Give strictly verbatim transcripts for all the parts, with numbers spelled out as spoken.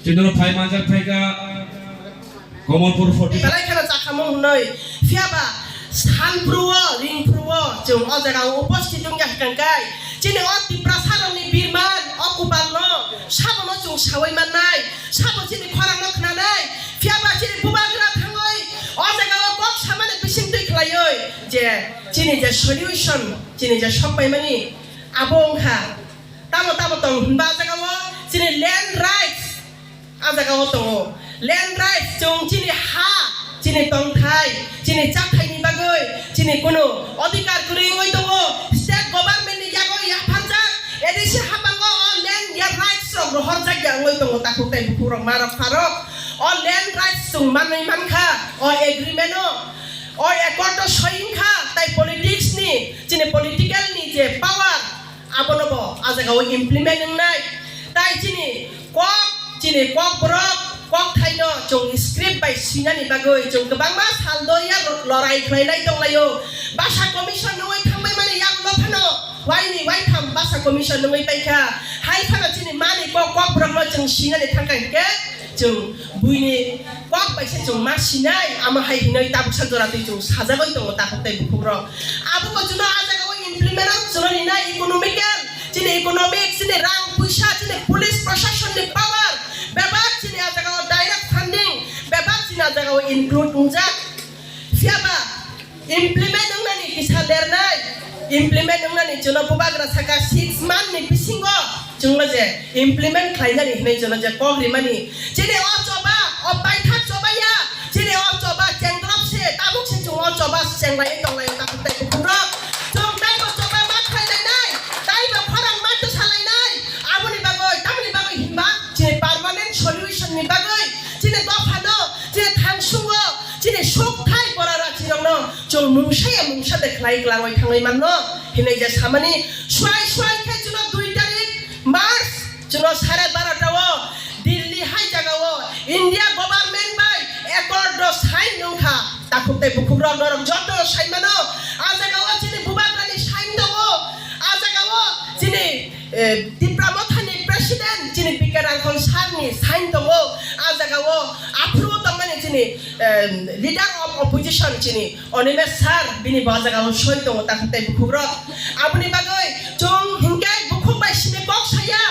Chindro phai manjak phaikha Kamalpur forty. Belai kheno chakhamung hwnwi. Phiyaba sanphru-o, ringphru-o chwng o jaga-o uposthit wngya hwnkhe, chini o Tiprasarokni birman, o kupalno sabono chwng sawi mannai, sabo chini khorangno khnanai. Phiyaba chini bubagra thangwi o jaga-o kok samani bisingtwi khlaiwi je chini je solution, chini je sok paimani abo wngkha. Tamo tamo tong hwnba a jaga-o chini land rights a jaga-o tongo. Land rights chwng chini ha, chini tongthai, chini chathaini bagwi chini kunu odhikar kwrwi wngwi tongo. State government ni yago yapharjak A D C hapango o land ya rights rok rohorjak ya wngwi tongo takhuk tei bukhuk rok ma rok pha rok. O land rights chwng manwi mankha o agreement o, o accord o soi wngkha tai politics ni chini political ni je power abono bo a jaga o implement wngnai. Tai chini kok, chini kok borok, kok thaino chwng script bai swinani bagwi chwng kwbangma sal doya lorai khlainai tonglaio. Basa commission nungwi thangbai mani yagulo phano waini waitham basa commission nungwi paikha. Hai phano chini mani kok, kok borokno chwng swinani thangkha hinkhe chwng buini kok bai se chwng ma sinai, amo hai hinoi tabuksa jora twi chwng sajagwi tongo takhuk tei bukhuk rok. Abo bo chwngno a jaga o implement o chwngno rinai economical, chini economic, chini rang puisa, chini police proshashan ni power, bebak chini a jaga o direct funding, bebak chini a jaga o include wngjak. Phiyaba implement wngnani kisa lernai, implement wngnani chwngno bubagra saka six month ni bisingo chwngno je implement khlainani hinwi chwngno je kok rimani. Chini o choba, o paithak choba ya, chini o choba chenglop se, tabuk se chwng o choba chenglaiwi tonglaio takhuk tei bukhuk rok. Chwng taibo choba ma khlailainai, taibo khorang ma twsalainai, aboni bagwi, tamoni bagwi hinba chini permanent solution ni bagwi, chini dophano, chini thangsungo, chini sukthai bora rachirokno chwng mungsa ya mungsa de khlai glangwi thangwi manno hinwi je samani. Swai swai khe chwngno dui tarik March chwngno sare barota o Delhi hai jaga o India government bai accord o sign wngkha. Takhuk tei bukhuk rok norok joto sai mano. A jaga o chini bubagra ni sign tongo. A jaga o chini eh, Tipra Motha ni president chini B K Rangkhol sir ni sign tongo. A jaga o aphuru tongmani chini, eh, leader of opposition chini Animesh sir bini bo a jaga o soi tongo takhuk tei bukhuk rok. Aboni bagwi chwng hinkhe bukhuk bai simi kok saya.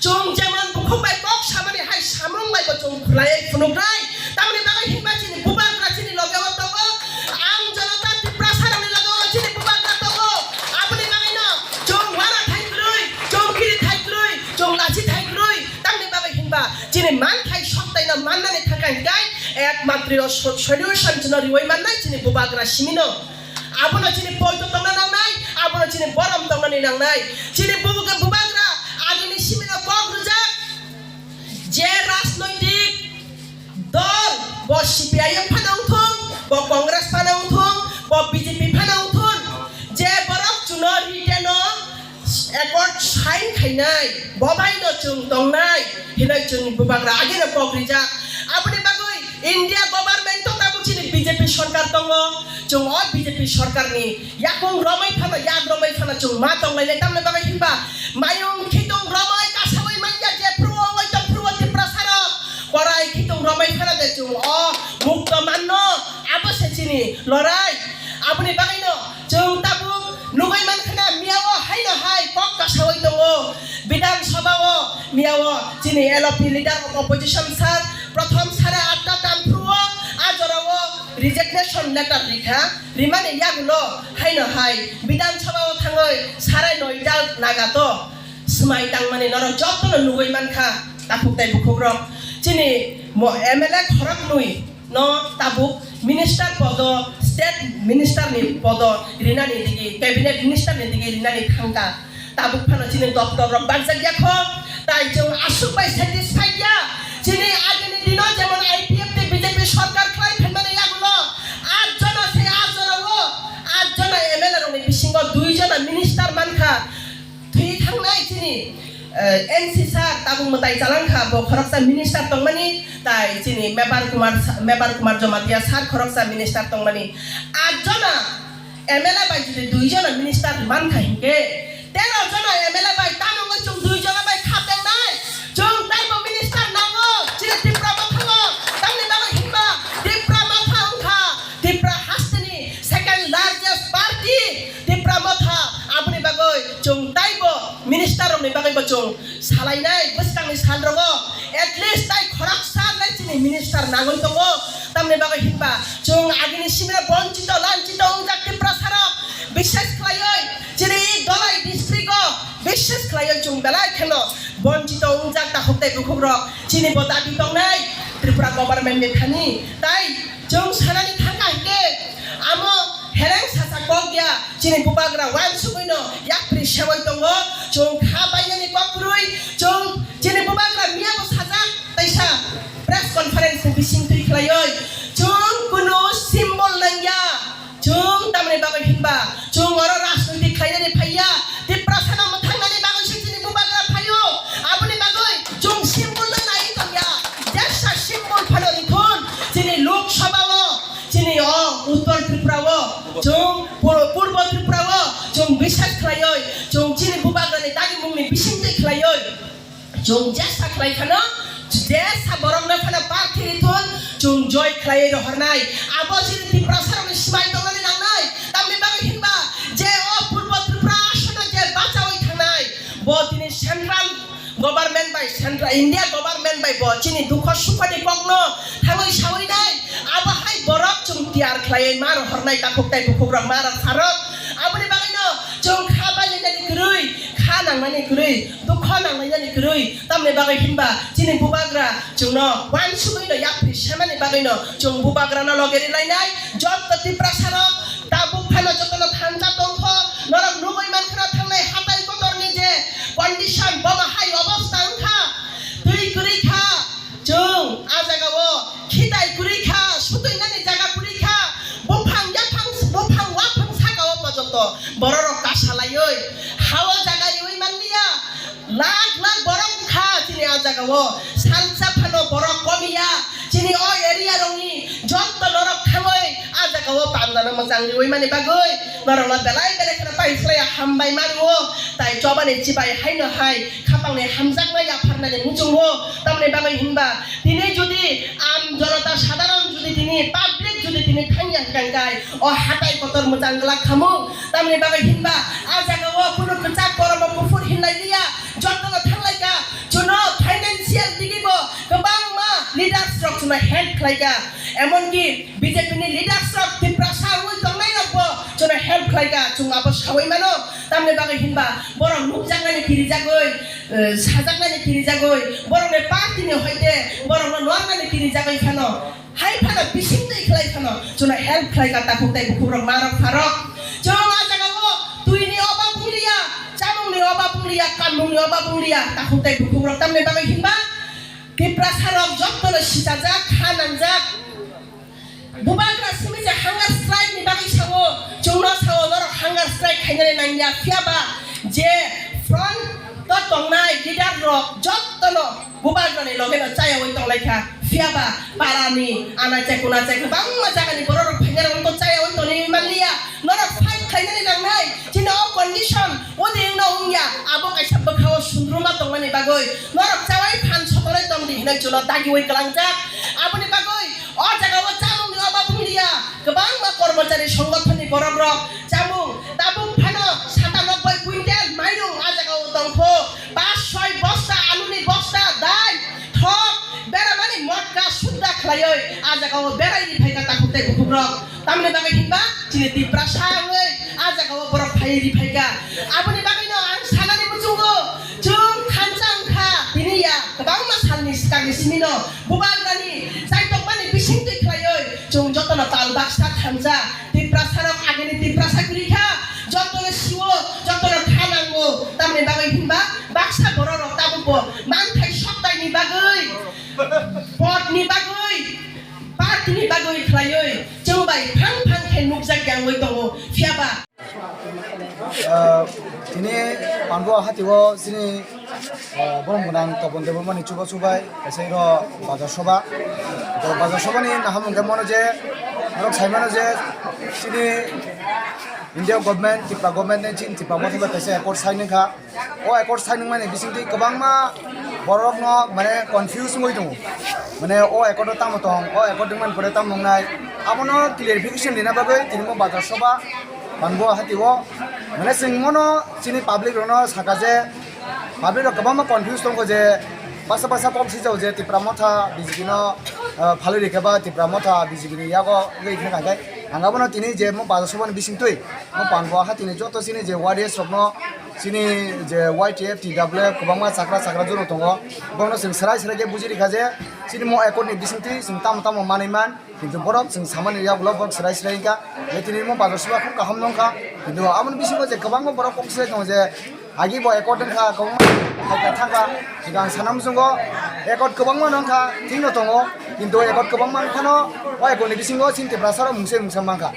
Chwng jemon bukhuk bai kok samani hai samung bai bo chwng khwlaiwi phunuknai. Tamoni bagwi hinba chini bubagra chini loge o tongo. Ang Janata Tiprasa rokni loge o chini bubagra tongo. Aboni bagwi no chwng wara thai kwrwi, chwng kiri thai kwrwi, chwng lachi thai kwrwi. Tamoni bagwi hinba chini manthai soktaino mannani thangkha hinkhe ekmatri o so-, solution chwngno riwi mannai chini bubagra simino. Abono chini poito tongna nangnai, abono chini borom tongnani nangnai. Chini bubagra, bubagra agini simino kok rwjak. Je rajnoitik dol, bo C P I M phano wngthung, bo Congress phano wngthung, bo B J P phano wngthung, je borok chuno written o accord sign khainai, bo bai no chwng tongnai hinwi chwng bubagra ageno kok rijak. Aboni bagwi India government o tabuk chini B J P sarkar tongo, chwng o B J P sarkar ni yakung romwi phano, yak romwi phano chwng ma tonglainai. Tamni bagwi hinba mayung khitung romwi kasawi manya jephru ongwi tongphru o Tiprasa rok korai khitung romwi phano de chwng o mukto manno, abo se chini lorai. Aboni bagwi no chwng tabuk nugwi mankha na miya o haino hai kok kasawi tongo Bidhan Sabha o miya o chini L O P leader of opposition sir Pratham sare atta tamphru o a jora o resignation letter rikha. Rimani yagulo haino hai Bidhan Sabha o thangwi sarai noita naga to swmai tangmani norok jotono nugwi mankha takhuk tei bukhuk rok. Chini mo M L A khoroknwi no tabuk minister podo, state minister ni podo rinani digi, cabinet minister ni digi rinani thangkha. Tabuk phano chini doctor rok bakjak ya kho, tai chwng aswk bai satisfied ya. Chini agini dino jemon I P F T B J P sarkar khlai phaimani yagulo at jona se at jora o, at jona M L A rokni bisingo dui jona minister mankha. Thwi thangnai chini, eh, N C sir tabuk mwtai chalangkha, bo khoroksa minister tongmani, tai chini Mebar Kumar sa-, Mebar Kumar Jamatia sir khoroksa minister tongmani. At jona M L A bai jodi dui jona minister mankha hinkhe, te Chwng salainai bwskangni salrogo at least tai khoroksa nai chini minister nangwi tongo. Tamni bagwi hinba chwng agini simino bonchito lanchito wngjak Tiprasarok, bishes khlaiwi chini Dholai district o bishes khlaiwi chwng belai kheno bonchito wngjak takhuk tei bukhukrok. Chini bo dabi tongnai Tripura government ni thani, tai chwng sanani thangkha hinkhe amo hereng sasak kok ya, chini bubagra uansugwino yapri sebai tongo. Chwng kha bainani kok kwrwi, chwng chini bubagra miyabo sajak taisa press conference ni bising twi khlaiwi, chwng kunu symbol nangya. Chwng tamni bagwi hinba chwng oro rajnoitik khlainani phaiya, Tiprasano mwthangnani bagwi se chini bubagra phaio. Aboni bagwi chwng symbol no nai tongya, jesa symbol phano rithun chini Lok Sabha o. Chini o Uttor Tripura o, chwng Pur-, Purbo Tripura o, chwng bisas khlaiwi, chwng chini bubagrani dagimungni bisingtwi khlaiwi, chwng jesa khlai phano, jesa borokno phano parthi rithun, chwng joy khlaiwi rohornai. Abo chini Tiprasarokni swmai tongnani nangnai. Tamni bagwi hinba je o Purbo Tripura aswkno je bachaui thangnai, bo tini central government bai, central India government bai bo chini dukho sukhoni kokno thangwi sawi nai. Abo hai borok chwng tiyar khlaiwi ma rohornai takhuk tai bukhukrok ma rok pharok. Aboni bagwino chwng kha bailainani kwrwi, kha nangnani kwrwi, dukho nanglainani kwrwi. Tamni bagwi hinba chini bubagra chwngno uansugwino yapri semani bagwino chwng bubagrano loge rilainai. Jotto Tiprasarok tabuk phano jotono thansa tongkho, norok nugwi mankha thangnai hatai kotorni je condition, bomo hai obostha wngkha, twi kwrwi kha, chwng a jagao khitai kwrwi kha, sutwinani jaga kwrwi kha, buphang yaphang, buphang waphang sakao pojoto bororok kasa laiwi hao jaga riwi manliya, lakh lakh borok wngkha chini a jagao, salsa phano borok komiya, chini o area rokni jotto norok thangwi a jagao pandano mwchang riwi mani bagwi norokno belai belai kheno pai phlaiya hambai mano, tai chobani chibai haino hai khapangni hamjakma yapharnani muchungo. Tamni bagwi hinba tini jodi am jonota sadharon jodi tini public jodi tini thangya hwnkhe o hatai kotor mwchang glak khamu. Tamni bagwi hinba a jagao kunu kwchak kormo kuphur hinlai liya, jottono thanglaika, chuno financial digibo kwbangma leaders rok chuno help khlaika, emonki B J P ni leaders rok Tiprasa wngwi tongnai rokbo chuno help khlaika, chwng abo sawi mano. Tamni bagwi hinba borok nukjaknani kirijagwi, eh, sajaknani kirijagwi, borokni party ni hoite borokno nornani kirijagwi phano, hai phano bising twi khlai phano chuno help khlaika takhuk tai bukhukrok ma rok pharok. Chwng a jagao twini oba bungliya, chamungni oba bungliya, kanmungni oba bungliya takhuk tai bukhukrok. Tamni bagwi hinba Tiprasa rok jottono sichajak, kha nangjak. Bubagra simi je hunger strike ni bagwi sao, chwngno sao, norok hunger strike khainani nangya, phiyaba je front o tongnai leader rok jottono bubagrani logeno chayaui tonglaikha, phiyaba parani anachai kunachai kwbangma jagani bororok phainai rokno chayaui tongwi manliya, norok fight khainani nangnai, chini o condition odi wngno wngya, abo kaisa bwkhao sundruma tongmani bagwi norok chawai phan sotonai tongdi hinwi chwngno dagiui kwlangjak, aboni bagwi O jagao chamungni oba bungliya, kwbangma kormochari songothonni borokrok chamung tabuk phano satanobbai quintal mairung a jagao tongkho, pas soi bosta aluni bosta, dal, thok, beramani motka sudda khlaioi a jagao berai ri phaikha takhuk tei bukhukrok. Tamni bagwi hinba chini Tiprasa wngwi a jagao borok phaiwi ri phaikha. Aboni bagwino ang sanani muchungo chwng thansa wngkha tini ya kwbangma salni swkangni simino. Bubagrani chaitokmani bisingtwi khlaiwi chwng jotono tal baksa thansa, Tiprasarok agini Tiprasa kwrwi kha, jotono siwo, jotono kha nango, tamni bagwi hinba baksa bororok tabukbo manthai soktaini bagwi, potni bagwi, partyni bagwi khlaiwi chwng bai phang phang khe nukjak yangwi tongo, phiyaba Ah, tini Panbo hati o chini, ah, borok gwnang Topon Debbarmani chuba chubai kaisa iro bazar soba. To bazar soba ni naham hwnkhe mano je, norok sai mano je chini India government, Tripura government ni chini Tripura motha bai kaisa accord sign wngkha. O accord sign wngmani bisingtwi kwbangma borokno mane confuse wngwi tongo. Mane o accord o tamo tong, o accord wngmani pore tamo wngnai. Abono clarification rina bagwi tini mo bazar soba Panbo hati o, mane, chwng mono chini public rokno saka je, Public rok kwbangma confuse tongkho je basa basa kok sijao je Tipra Motha B J P no, ah, phalwi rikha ba Tipra Motha B J P ni yago wngwi khe kha khe. Ang abono tini je mo bazar sobani bisingtwi mo panbo ha tini joto chini je Y D S rokno chini je Y T F, T W F kwbangma chakra chakra juro tongo. Bono chwng srai srai khe buji rikha je chini mo accord ni bisingtwi chwng tamo tamo manwi man. Kintu borok chwng samani yagulo borok srai srai wngkha. Tini mo bazar soba khub kaham nongkha. Kintu aboni bisingo je kwbangma borok kok srai tongo je agi bo accord wngkha, kwbangma hai kha thangkha. Swkang sana muchungo accord kwbangma nongkha, thikno tongo. Kintu accord kwbangma wngkhano o accord ni bisingo chini Tiprasa rok mungsa mungsa mankha.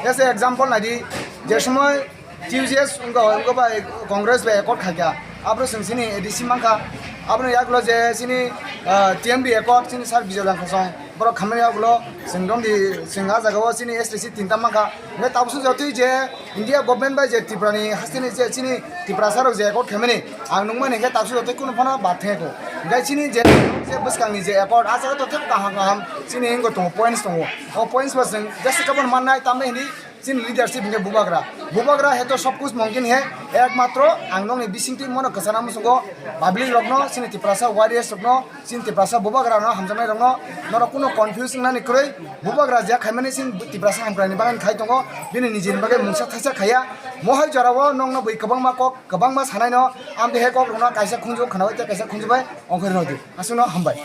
As a example naidi, je somoi T U J S wngkha, wngkha bai Congress bai accord khaikha. Abro chwng chini A D C mankha. Aboni yagulo je chini, ah, T M B accord chini Sir Bijoy Langkhasong borok khamani yagulo chwng romdi chwng ah jagao chini S T C tinta mankha. Hwnkhe tabukhe jotoi je India government bai je Tripura ni hasteni je chini Tiprasa rok je accord khaimani ang nukmani hwnkhe tabukhe jotoi kunu phano bad thangya kho. Hwnkhe chini je, je bwskangni je accord ah jaga to teibo kaham kaham chini wngkha tongo, points tongo. O points bo chwng just khe bono mannai tamni hwnwi chini leadership hwnkhe Bubagra. Bubagra hai to sob kuch mumkin hai, ekmatro ang nokni bisingtwi mono kwchana muchungo public rokno, chini Tiprasa warriors rokno, chini Tiprasa Bubagra no hamjaknai rokno, norok kuno confuse wngnani kwrwi. Bubagra je khaimani chini Tiprasa hamkraini bagwi khai tongo, bini nijini bagwi mungsa thaisa khaiya. Mohai jorao nokno bui kwbangma kok, kwbangma sanaino, amtwi hai kok rokno kaisa khunju khwnawi tei kaisa khunju bai ongkhorwi rwdi. Aswkno hambai.